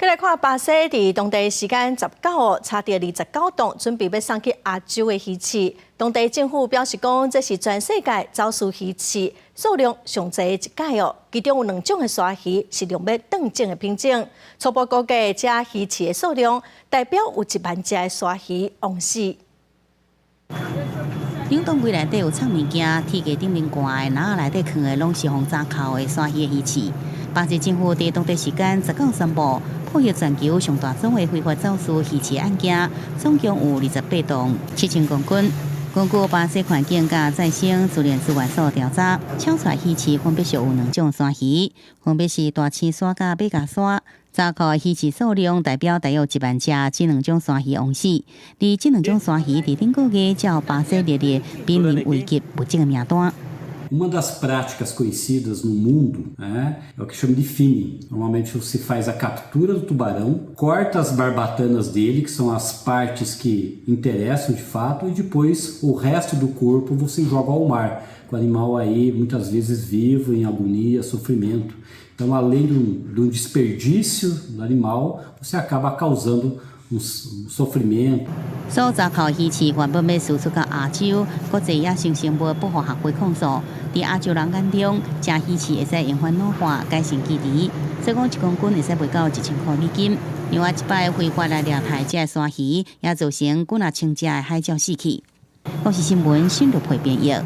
來看巴西佇當地時間19號查著29棟準備欲送去亞洲的魚翅。當地政府表示講，這是全世界走私魚翅數量上濟的一擺哦。其中有兩種的鯊魚是用欲斷種的品種。初步估計，這魚翅的數量代表有1萬隻的鯊魚枉死。冷凍櫃內底有藏物件，鐵架頂面掛的籃仔內底囥的攏是予查扣的鯊魚的魚翅。巴西政府佇當地時間十九宣布，破獲全球上大宗的非法走私魚翅案件，總共有28棟，7000公斤。根據巴西環境佮再生自然資源所調查，搶出來魚翅分別是有兩種鯊魚，分別是大青鯊佮馬鵰鯊。查扣的魚翅數量代表大約1萬隻，這兩種鯊魚枉死。而這兩種鯊魚佇頂個月才予巴西列入瀕臨危急物種的名單。 Uma das práticas conhecidas no mundo, né, é o que chama de finning. Normalmente você faz a captura do tubarão, corta as barbatanas dele, que são as partes que interessam de fato, e depois o resto do corpo você joga ao mar, com o animal aí muitas vezes vivo, em agonia, sofrimento. Então, além de um desperdício do animal, você acaba causando um sofrimento. 所查扣魚翅原本欲輸出到亞洲，國際野生生物保護學會控訴，佇亞洲人眼中，食魚翅會使延緩老化、改善記憶，所以講1公斤會使賣到1000塊美金。另外，這擺非法來掠刣這个鯊魚，也造成幾若千隻的海鳥死去。公視新聞新錄配編譯。